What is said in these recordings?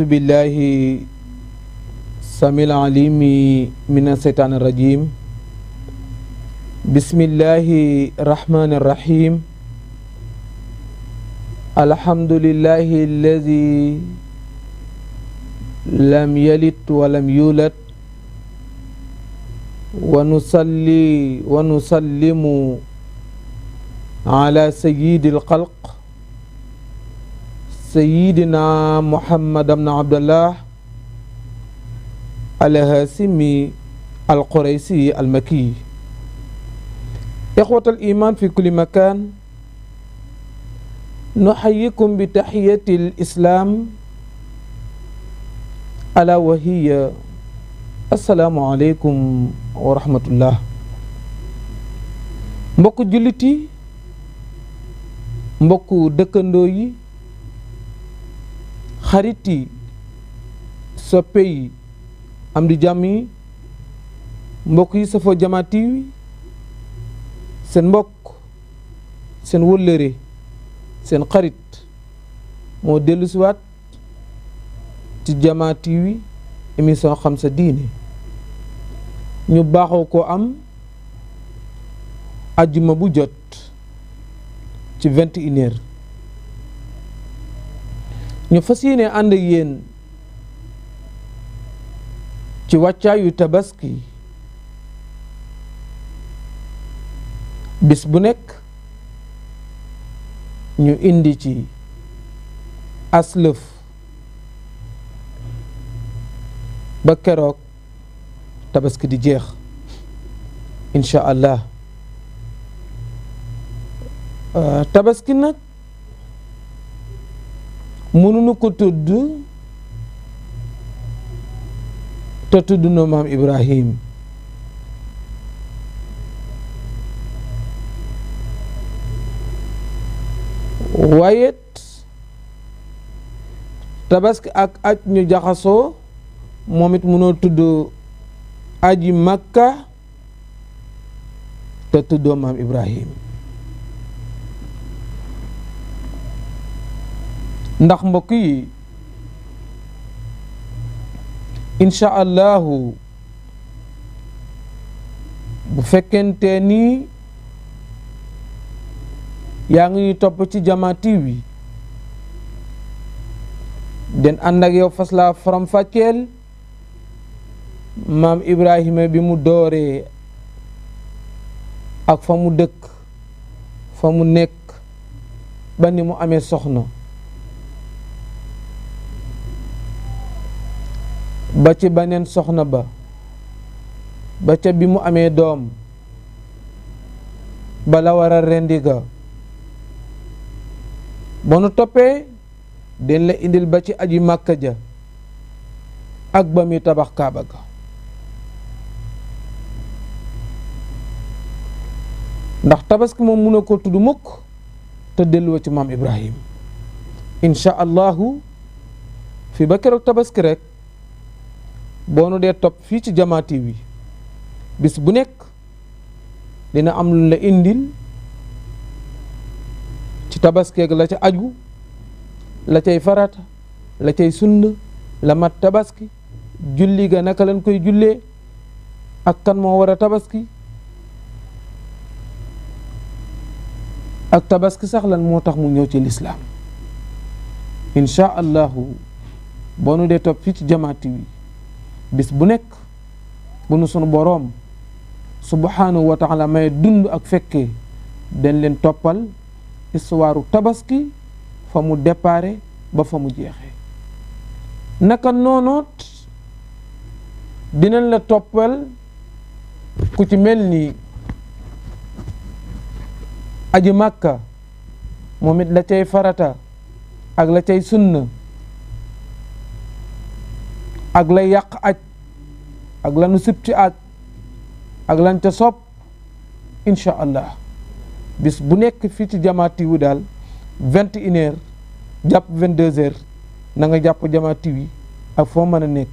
بالله السميع العليم من الشيطان الرجيم بسم الله الرحمن الرحيم الحمد لله الذي لم يلد ولم يولد ونصلي ونسلم على سيد الخلق سيدنا محمد بن عبد الله الهاشمي القريشي المكي. إخوة الإيمان في كل مكان، نحييكم بتحية الإسلام ألا وهي السلام عليكم ورحمة الله. mbokku jullit yi, mbokku dëkkandoo yi, xarit yi, soppe yi, am di jàmm yi, mbokk yi safoo Jama TV, seen mbokk, seen wëllëre, seen xarit moo dellu siwaat ci Jama TV émission xam sa diine. ñu baaxoo ko am ajjuma bu jot ci 21h. ñu fas yéene ànd ak yéen ci wàccaayu tabaski bis bu nekk ñu indi ci aslëf ba keroog tabaski di jeex incha allah. tabaski nag mënuñu ko tudd te tudd na maam Ibrahim. waaye tabaski ak aj ñu jaxasoo moom it mënoo tudd aji Makka te tuddoo maam Ibrahim. ndax mbokk yi incha allahu bu fekkente ni yaa ngi topp ci Jama TV den ànd ak yow fas la faram fàcceel maam Ibrahima bi mu dooree ak fa mu dëkk, fa mu nekk, ba ni mu amee soxna, ba ci beneen soxna ba ca bi mu amee doom ba la war a rendi ga. ba nu toppee den la indil ba ci aji Màkka ja ak ba muy tabax Kaaba ga. ndax tabaski moom mun a ko tudd mukk te delluwa ci maam Ibrahim. incha allahu fi ba keroog tabaski rek boo nu dee topp fii ci Jama TV bis bu nekk dina am lu la indil ci tabaskeeg la ca aju, la cay farata, la cay sunna, la mat tabaski, julli ga naka lañ koy jullee ak kan moo war a tabaski ak tabaski sax lan moo tax mu ñëw ci lislaam. incha allahu boo nu dee topp fii ci Jama TV bis bu nekk bu nu sunu boroom subhanahu wa taala may dund ak fekkee dañ leen toppal histoire tabaski fa mu déparé ba fa mu jeexee. naka noonoot dinañ la toppal ku ci mel ni aji Màkka moom it la cay farata ak la cay sunna ak la yàq aj ak lanu sib ci aj ak lan ca sopp incha allah bis bu nekk fii ci Jama TV daal 21h jàpp 22h na nga jàpp Jama TV ak foo mën a nekk,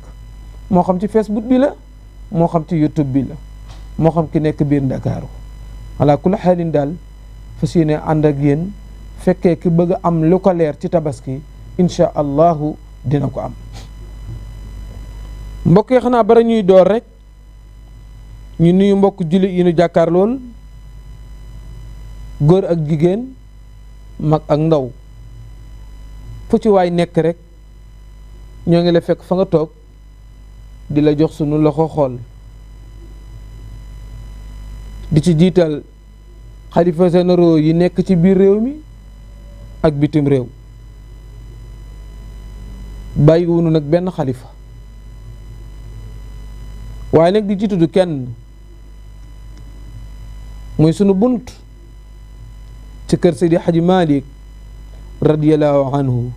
moo xam ci Facebook bi la, moo xam ci YouTube bi la, moo xam ki nekk biir Ndakaaru. ala kulli xaalin daal fas yéene ànd ak yéen fekkee ki bëgg am lu ko leer ci tabaski incha allahu dina ko am. mbokk yi xanaa bara ñuy door rek ñu nuyu mbokk jullit yi ñu jàkkaar lool góor ak jigéen mag ak ndaw fu ci waay nekk rek ñoo ngi la fekk fa nga toog di la jox sunu loxo xool di ci jiital xalifa généraux yi nekk ci biir réew mi ak bitim réew bàyyiwunu nag benn xalifa waaye nag di ci tudd kenn muy sunu bunt ci kër Seydi Hadji Malick radiyallahu anhu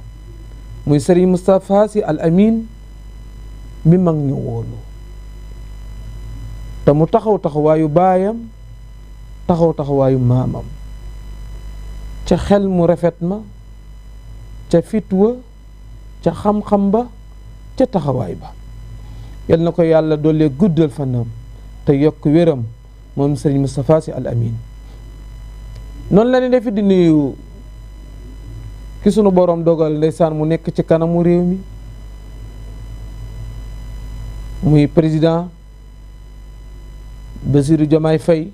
muy Serigne Moustapha Sy Al Amin mi mag ñu woonu te mu taxawaayu baayam taxawaayu maamam ca xel mu rafet ma ca fitwa ca xam-xam ba ca taxawaay ba yal na ko yàlla doole guddal fanam te yokk wéram moom Serigne Moustapha Sy Al Amin noonu la ne defi di nuyu ki sunu borom dogal ndeysaan mu nekk ci kanamu réew mi muy président Bassirou Diomaye Faye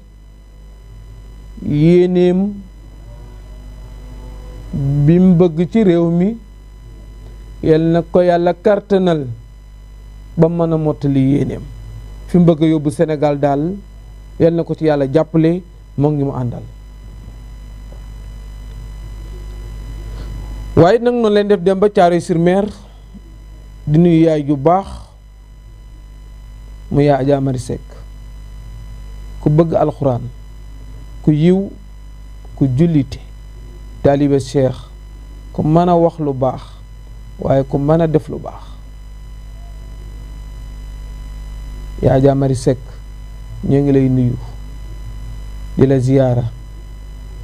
yéeneem bi mu bëgg ci réew mi yal na ko yàlla kartanal ba mën a mottali yéeneem fi mu bëgg a yóbbu Sénégal daal yal na ko ci yàlla jàppale moo ngi mu àndal. waaye nag noonu leen def dem ba Thiaroye-sur-Mer di nuyu yaay ju baax mu yaa Adja Mari Seck ku bëgg alxuraan ku yiw ku jullite taalibe Cheikh ku mën a wax lu baax waaye ku mën a def lu baax yaa Adja Mari Seck ñoo ngi lay nuyu di la ziyaara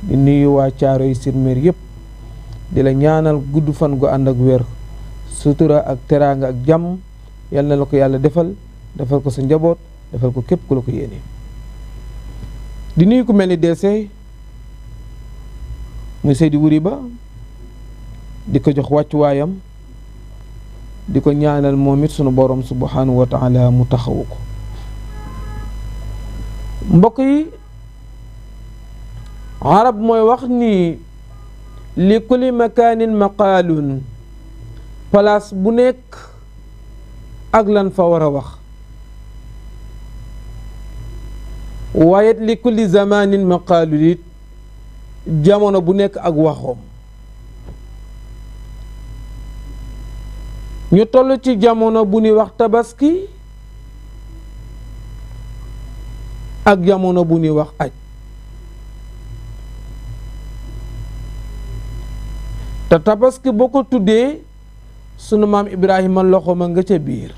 di nuyu waa Thiaroye-sur-Mer yépp di la ñaanal gudd fan gu ànd ak wér sutura ak teraanga ak jàmm yal na la ko yàlla defal ko sa njaboot defal ko képp ku la ko yéene di nuyu ku mel ni DC muy Seydi Wuri Ba di ko jox wàccuwaayam di ko ñaanal moom it sunu borom subhanahu wa taala mu taxawu ko mbokk yi arab mooy wax ni li kulli makaanin maqaalun place bu nekk ak lan fa war a wax waaye li kulli zamanin maqaalun it jamono bu nekk ak waxoom ñu toll ci jamono bu ñuy wax tabaski ak jamono bu ñuy wax aj te tabaski boo ko tuddee sunu maam Ibrahima loxo ma nga ca biir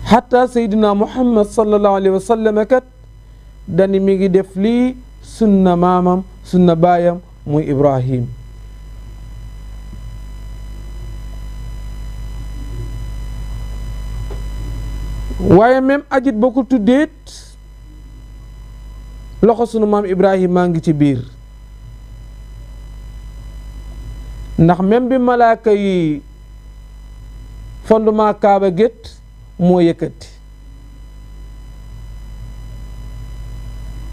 xatta Seydina Muhammad sallallahu alayhi wa sallam kat dani mi ngi def lii sunna maamam sunna baayam muy Ibrahim waaye même ajit boo ko tuddeet loxo sunu maam Ibrahima maa ngi ci biir ndax même bi malaaka yi fondement kaaba gét moo yëkkati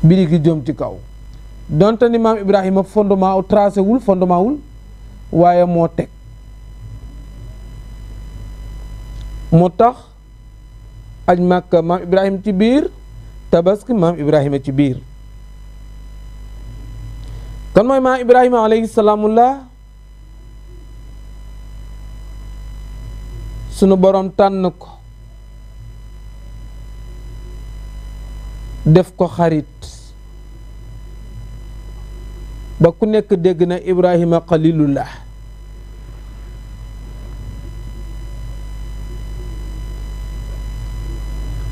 biri gi jëm ci kaw donte ni maam Ibrahima fondement u tracé wul fondement wul waaye moo teg moo tax aj Makka maam Ibrahima ci biir tabaski maam Ibrahima ci biir kon mooy maam Ibrahima alayhi salaamullah sunu borom tànn ko def ko xarit ba ku nekk dégg na Ibrahima xalilullah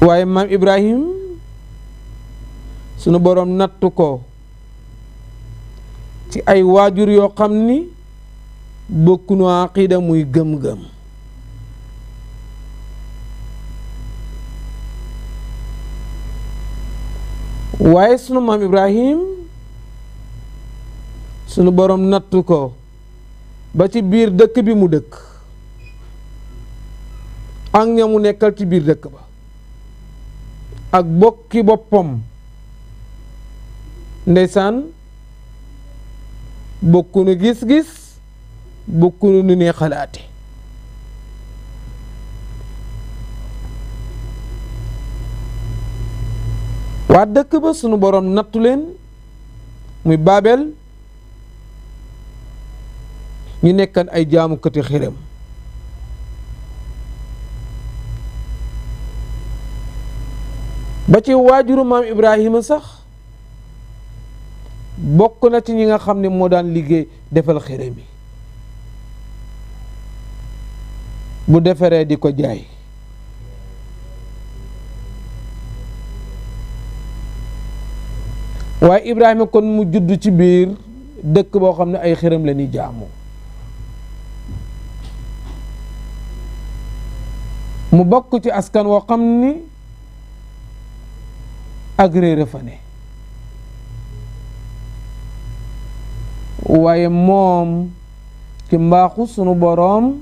waaye maam Ibrahim sunu borom nattu ko ci ay waajur yoo xam ni bokkunu aqida muy gëm-gëm waaye sunu maam Ibrahim sunu borom nattu ko ci ay waajur yoo xam ni bokkuñu aqida muy gëm-gëm waaye sunu maam Ibrahim sunu borom nattu ko ba ci biir dëkk bi mu dëkk ak ñamu nekkal ci biir dëkk ba ak bokki boppam ndeysaan bokkunu gis-gis bokkunu nu ne xalaate waa dëkk ba sunu boroom nattu leen muy Baabel ñu nekkan ay jaamukati xiram ba ci waajuru maam Ibrahima sax bokk na ci ñi nga xam ne moo daan liggéey defal xiram yi bu defaree di ko jaay waaye Ibrahima kon mu judd ci biir dëkk boo xam ne ay xiram la ñuy jaamu mu bokk ci askan woo xam ni ak réer fa ne waaye moom ci mbaaxu sunu boroom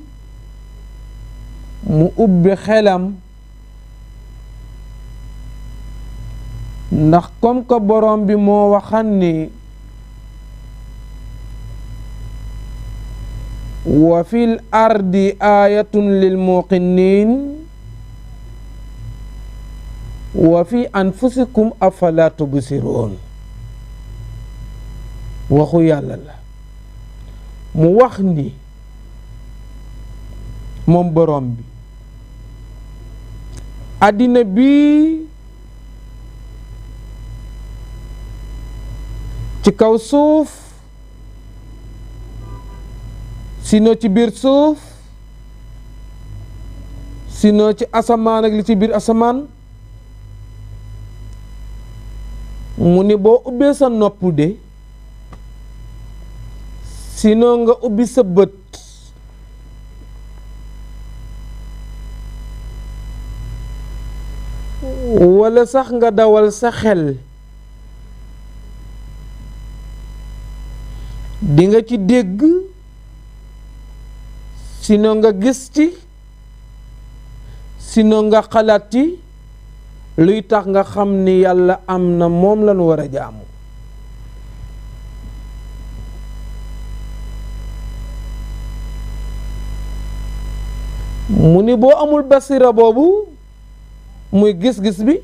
mu ubbi xelam ndax comme que boroom bi moo waxan ni wa fil ardi ayatun lil muqinin wa fi anfusikum afala tubsiroon waxu yàlla la mu wax ni moom boroom bi àddina bi ci kaw suuf sino ci biir suuf sino ci asamaan ak li ci biir asamaan mu ni boo ubbee sa nopp de sino nga ubbi sa bët walla sax nga dawal sa xel di nga ci dégg sino nga gis ci sino nga xalaat ci luy tax nga xam ni yàlla am na moom lañu war a jaamu mu ni boo amul basira boobu muy gis-gis bi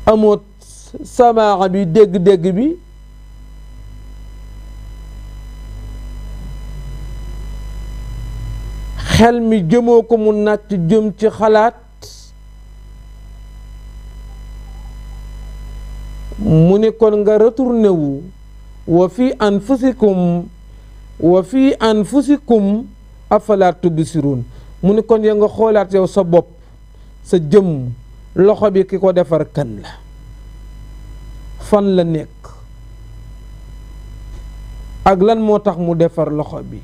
amoot samaa bi dégg-dégg bi xel mi jëmoo ko mu nàcc jëm ci xalaat mu ni kon nga retourné wu wa fi anfusikum afala tubsirun mu ni kon ya nga xoolaat yow sa bopp sa jëm loxo bi ki ko defar kan la fan la nekk ak lan moo tax mu defar loxo bi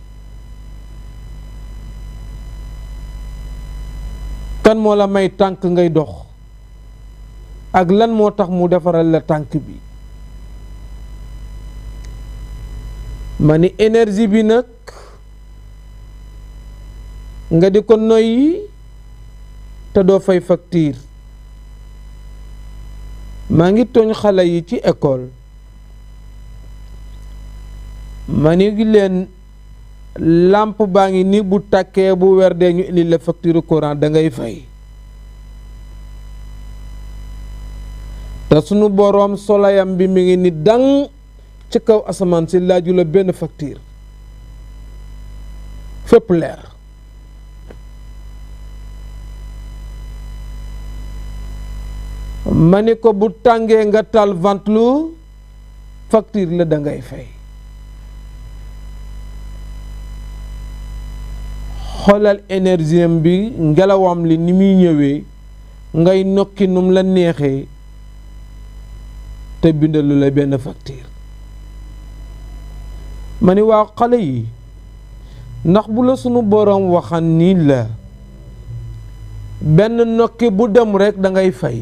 kan moo la may tànk ngay dox ak lan moo tax mu defaral la tànk bi ma ni énergie bi nag nga di ko noyyi te doo fay facture maa ngi tooñ xale yi ci école ma ni leen lampe baa ngi ni bu tàkkee bu weer dee ñu indi la facture courant da ngay fay te sunu boroom solayam bi mi ngi ni dang ci kaw asamaan si laaju la benn facture fépp leer ma ni ko bu tàngee nga taal ventilo facture la da ngay fay xoolal énergie bi ngelawam li ni muy ñëwee ngay nokki num la neexee te bindalu la benn facture ma ni waa xale yi ndax bu la sunu boroom waxan nii la benn nokki bu dem rekk da ngay fay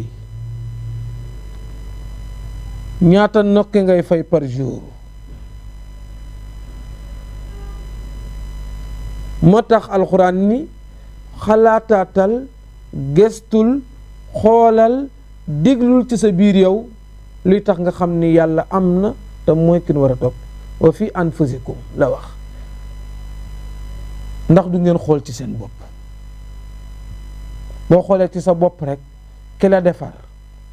ñaata nokki ngay fay par jour moo tax alxuraan ni xalaataatal gestul xoolal déglul ci sa biir yow luy tax nga xam ni yàlla am na te mooy kin war a topp. wa fi anfusikum la wax. ndax du ngeen xool ci seen bopp boo xoolee ci sa bopp rek ki la defar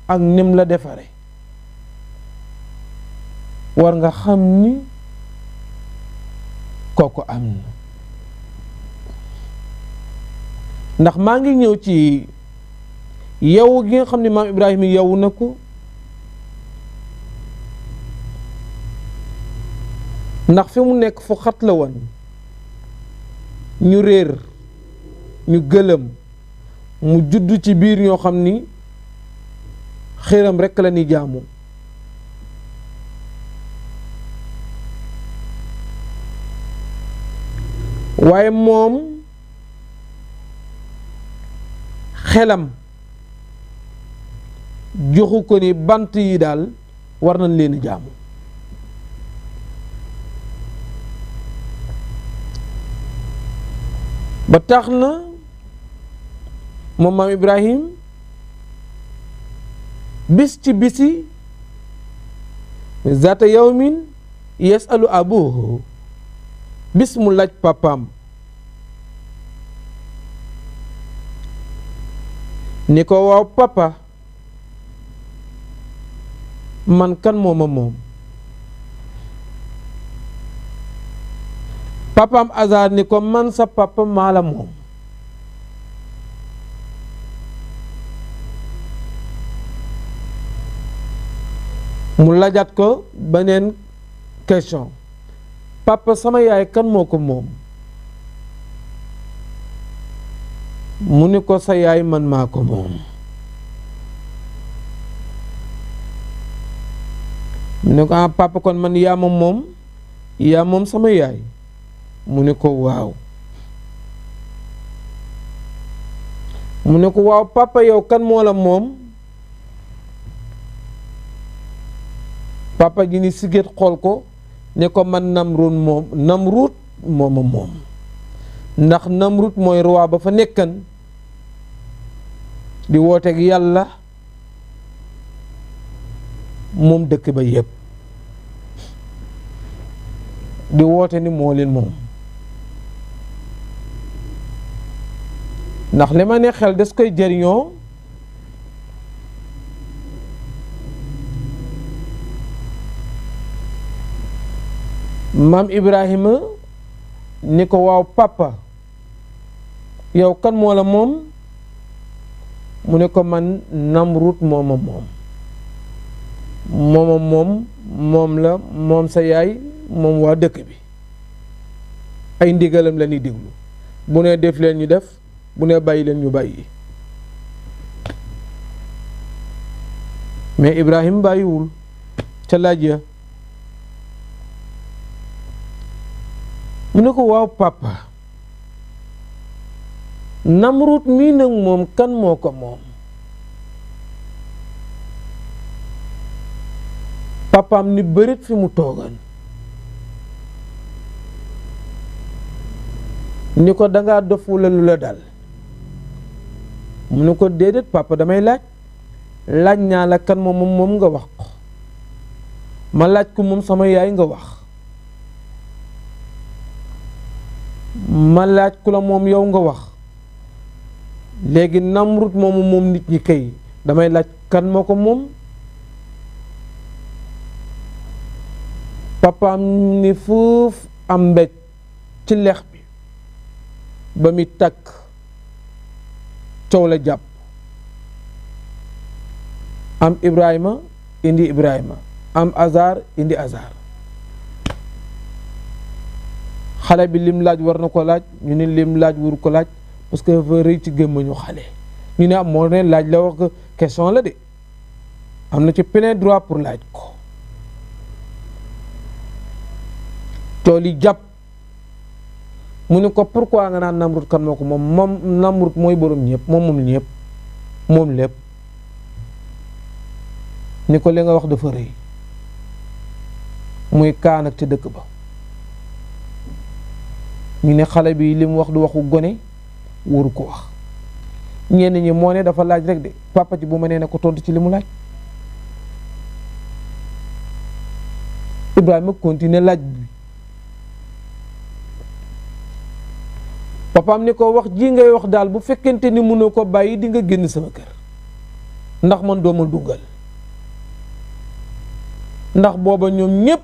ak nim la defare war nga xam ni kooku am na. ndax maa ngi ñëw ci yow gi nga xam ne maam Ibrahima yow na ko ndax fi mu nekk fu xat la woon ñu réer ñu gëlëm mu judd ci biir ñoo xam ni xéram rekk la ni jaamu waaye moom xelam joxu ko ni bant yi daal war nañ leen jaamu ba tax na moom maam Ibrahim bis ci bisi zaata yawmin yasalu abuhu bis mu laaj papaam ni ko waaw papa man kan mooma moom papaam Azar ni ko man sa papa maa la moom mu lajaat ko beneen question papa sama yaay kan moo ko moom mu ni ko sa yaay man maa ko moom mu ne ko papa kon man yaa moom sama yaay mu ne ko waaw mu ne ko waaw papa yow kan moo la moom papa ji ni sigét xool ko ne ko man Namruut mooma moom ndax Namruut mooy roi ba fa nekkan di wooteeg yàlla moom dëkk ba yépp di woote ni moo leen moom ndax li ma ne xel des koy jëriñoo maam Ibrahima ni ko waaw papa yow kan moo la moom mu ne ko man Namruut mooma moom la moom sa yaay moom waa dëkk bi ay ndigalam la ñuy déglu bu ne def leen ñu def bu ne bàyyi leen ñu bàyyi mais Ibrahima bàyyiwul ca laaj ya mu ne ko waaw papa Namruut mii nag moom kan moo ko moom papaam ni bërit fi mu toogan ni ko dangaa dof walla lu la dal mu ne ko déedéet papa damay laaj ñaa la kan moom nga wax ko ma laaj ko moom sama yaay nga wax ma laaj ku la moom yow nga wax léegi Namruut moom nit ñi kay damay laaj kan moo ko moom papaam ni fuuf am mbéj ci lex bi ba mi takk coow la jàpp am Ibrahima indi Ibrahima am Azar indi Azar xale bi lim laaj war na ko laaj ñu ne lim laaj wuru ko laaj parce que dafa rëy ci gémmañu xale ñu ne am moo ne laaj la wax question la de am na ci plein droit pour laaj ko tool yi jàpp mu ne ko pourquoi nga naan Namruut kan moo ko moom Namruut mooy borom ñëpp moom lépp ni ko li nga wax dafa rëy muy kaan ak ci dëkk ba ñu ne xale bi li mu wax du waxu gone waru ko wax. ñenn ñi moo ne dafa laaj rek de papa ji bu ma nee na ko tontu ci li mu laaj. Ibrahima continué laaj bi papaam ni ko wax ji ngay wax daal bu fekkente ni mënoo ko bàyyi di nga génn sama kër ndax man dooma duggal ndax booba ñoom ñépp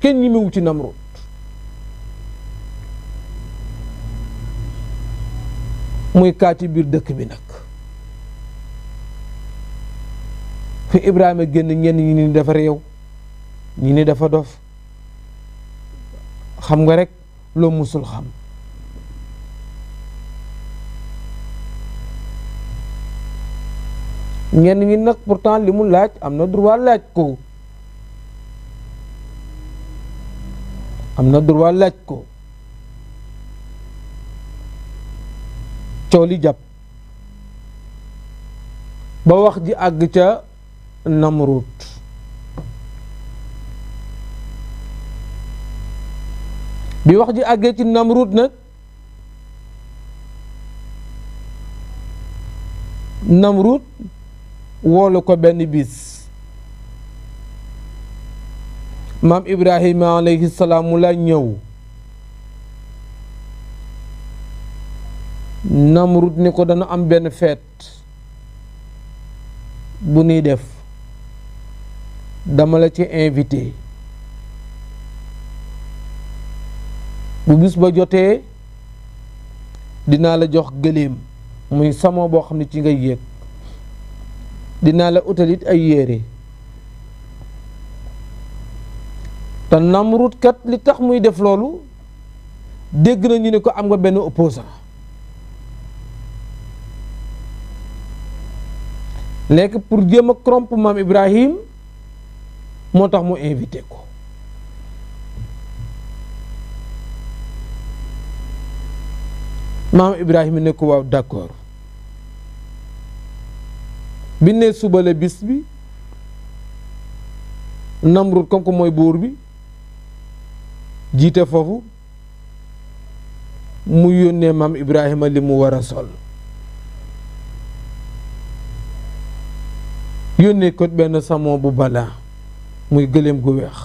kenn ñi mewu ci Namrud muy kaa ci biir dëkk bi nag fi Ibrahima génn ñenn ñi ni dafa réew ñi ni dafa dof xam nga rek loo musul xam ñenn ñi nag pourtant li mu laaj am na droit laaj ko coow li jàpp ba wax ji àgg ca Namrud bi wax ji àggee ci Namrud nag Namrud woolu ko benn bis maam Ibrahima alayhi salaam mu la ñëw Namrud ni ko dana am benn feet bu nuy def dama la ci invité bu bis ba jotee dinaa la jox gëléem muy samo boo xam ne ci ngay yéeg dinaa la utalit ay yére te Namrud kat li tax muy def loolu dégg na ñu ne ko am nga benn opposant léegi pour jéem a corrompre maam Ibrahim moo tax mu invité ko maam Ibrahima ne ko waaw d'accord bi ne suba la bis bi Namrud comme que mooy buur bi jiite foofu mu yónnee maam Ibrahima li mu war a sol yónnee ko benn samo bu balaa muy gëléem gu weex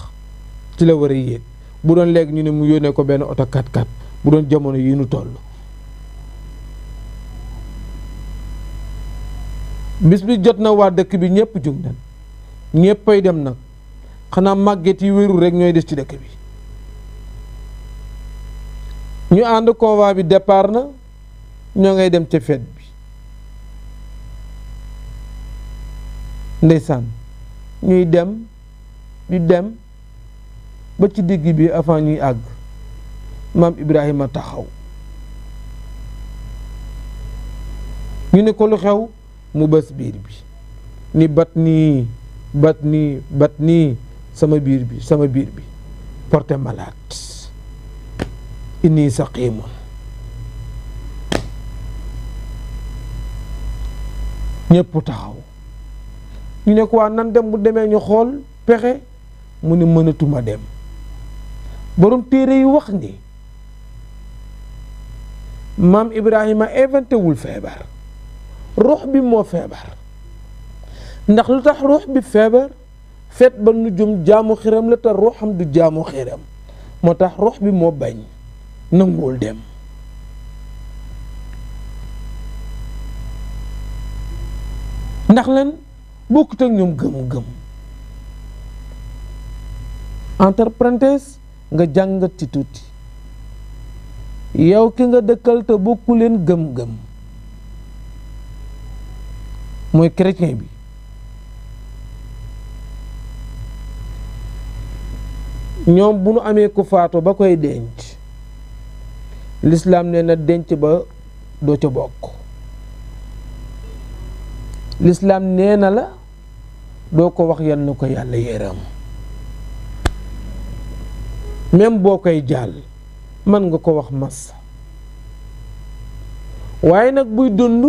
ci la war a yéeg bu doon léegi ñu ne mu yónnee ko benn oto 4x4 bu doon jamono yi nu toll bis bi jot na waa dëkk bi ñëpp jóg nañ ñëppay dem nag xanaa màgget yi wérul rek ñooy des ci dëkk bi ñu ànd convoi bi départ na ñoo ngay dem ca fête bi ndeysaan ñuy dem di dem ba ci digg bi avant ñuy àgg maam Ibrahima taxaw ñu ne ko lu xew mu bës biir bi ni bat nii sama biir bi porté malade inni saqimun ñépp taxaw ñu ne ko waa nan dem bu demee ñu xool pexe mu ne mënatuma dem borom téere yi wax ni maam Ibrahima inventé wul feebar ruux bi moo feebar ndax lu tax ruux bi feebar feet ba nu jum jaamu xiram la te ruuxam du jaamu xiram moo tax ruux bi moo bañ nanguwul dem ndax lan bokkut ak ñoom gëm-gëm entre parenthèses nga jàngat ci tuuti yow ki nga dëkkal te bokku leen gëm-gëm mooy chrétien bi ñoom bu nu amee ku faatu ba koy denc lislaam nee na denc ba doo ca bokk lislaam nee na la doo ko wax yal na ko yàlla yéram même boo koy jàll mën nga ko wax massa waaye nag buy dund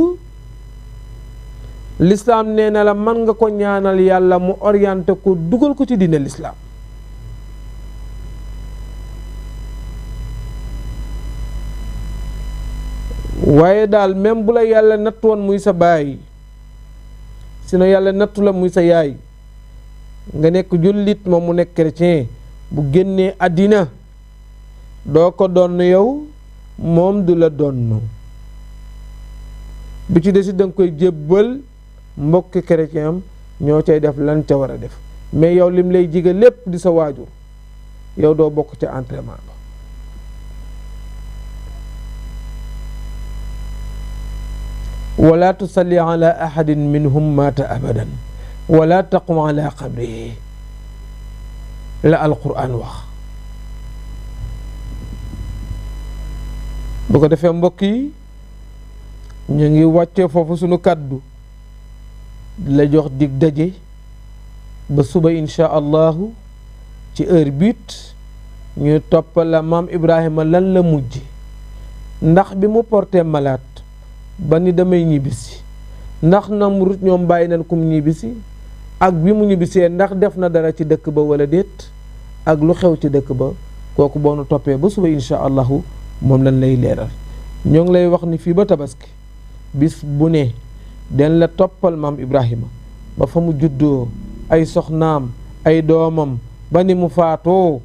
lislaam nee na la mën nga ko ñaanal yàlla mu orienté ko dugal ko ci diine lislaam waaye daal même bu la yàlla nattu woon muy sa baay sinon yàlla nattu la muy sa yaay nga nekk jullit moom mu nekk chrétien bu génnee àddina doo ko donn yow moom du la donn bi ci desit da nga koy jébbal mbokki chrétien am ñoo cay def lan ca war a def mais yow lim lay jige lépp di sa waajur yow doo bokk ca entraînement ba wala tusalli ala ahadin minhum mata abadan wala taqum ala qabrihi la alquran wax bu ko defee mbokk yi ñu ngi wàccee foofu sunu kàddu la jox dig daje ba suba insha allahu ci heure biit ñu toppal la maam Ibrahima lan la mujj ndax bi mu porté malade ba ni damay ñibbisi ndax Namrud ñoom bàyyi nañ kum ñibbisi ak bi mu ñibbisee ndax def na dara ci dëkk ba wala déet ak lu xew ci dëkk ba kooku boo nu toppee ba suba insha allahu moom lañ lay leeral ñoo ngi lay wax ni fii ba tabaski bis bu ne den la toppal maam Ibrahima ba fa mu juddoo ay soxnaam ay doomam ba ni mu faatoo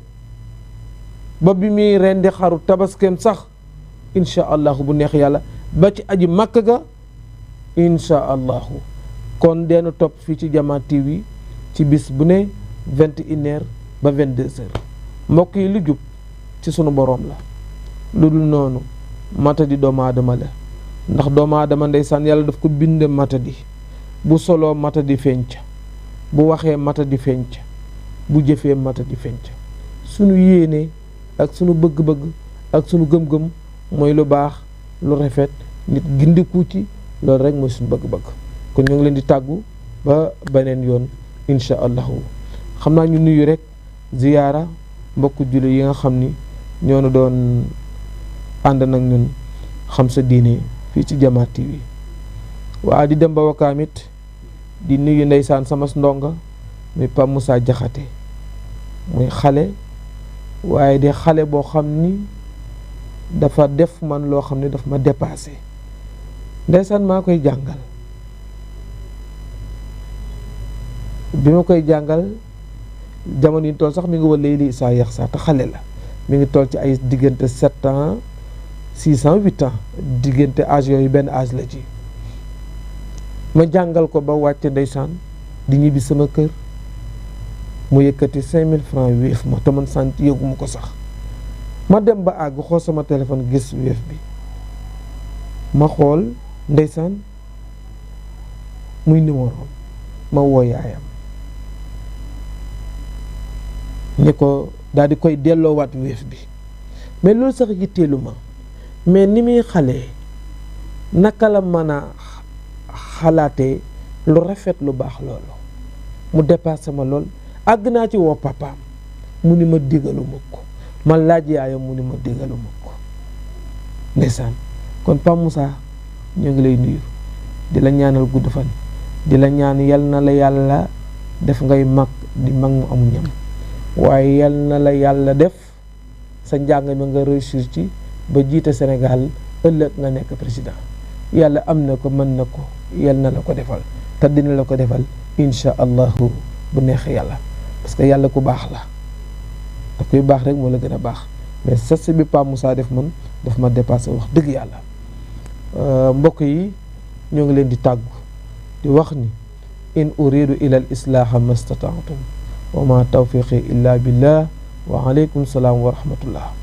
ba bi muy rendi xaru tabaskeem sax insha allahu bu neex yàlla ba ci aji màkk ga insha allahu kon deenu topp fii ci Jama TV ci bis bu ne 21h ba 22h mbokk yi lu jub ci sunu boroom la lu dul noonu matadi doomu aadama la ndax doomu aadama ndeysaan yàlla daf ko binde matadi bu soloo matadi fenc bu waxee matadi fenc bu jëfee matadi fenc sunu yéene ak sunu bëgg-bëgg ak sunu gëm-gëm mooy lu baax lu rafet nit gindiku ci loolu rek mooy suñu bëgg-bëgg kon ñu ngi leen di tàggu ba beneen yoon insha allahu xam naa ñu nuyu rek ziyaara mbokku julli yi nga xam ni ñoo na doon ànd nag ñun xam sa diine fii ci Jama TV waa di dem ba wakaamit di nuyu ndeysaan sama ndonga muy Pape Moussa Jaxate muy xale waaye de xale boo xam ni dafa def man loo xam ne daf ma dépassé ndeysaan maa koy jàngal bi ma koy jàngal jamono yi toll sax mi ngi wa léegi saa yax saa te xale la mi ngi toll ci ay diggante 7 ans 6 ans 8 ans diggante âge yooyu benn âge la ci ma jàngal ko ba wàcce ndeysaan di ñibbi sama kër mu yëkkati 5000 francs wéef ma te man sant yëguma ko sax ma dem ba àgg xool sama téléphone gis wéef bi ma xool ndeysaan muy numéro ma woo yaayam ni ko daal di koy delloowaat wéef bi mais loolu sax yitteelu ma mais ni muy xale naka la mën a xalaatee lu rafet lu baax loolu mu dépassé ma lool àgg naa ci woo papaam mu ni ma digalu ma ko ma laaj yaayam mu ni ma digalu ma ko ndeysaan kon Pape Moussa ñu ngi lay nuyu di la ñaanal gudd fan di la ñaan yal na la yàlla def ngay mag di mag mu amu ñam waaye yal na la yàlla def sa njàng mi nga réussir ci ba jiite Sénégal ëllëg nga nekk président yàlla am na ko mën na ko yal na la ko defal te dina la ko defal insha allahu bu neexee yàlla parce que yàlla ku baax la te kuy baax rek moo la gën a baax mais sas bi Pape Moussa def man daf ma dépassé wax dëgg yàlla mbokk yi ñoo ngi leen di tàggu di wax ni in uridu ila al islaaha mastata'tum wa ma tawfiqi illa billah wa alaykum salaam wa rahmatullah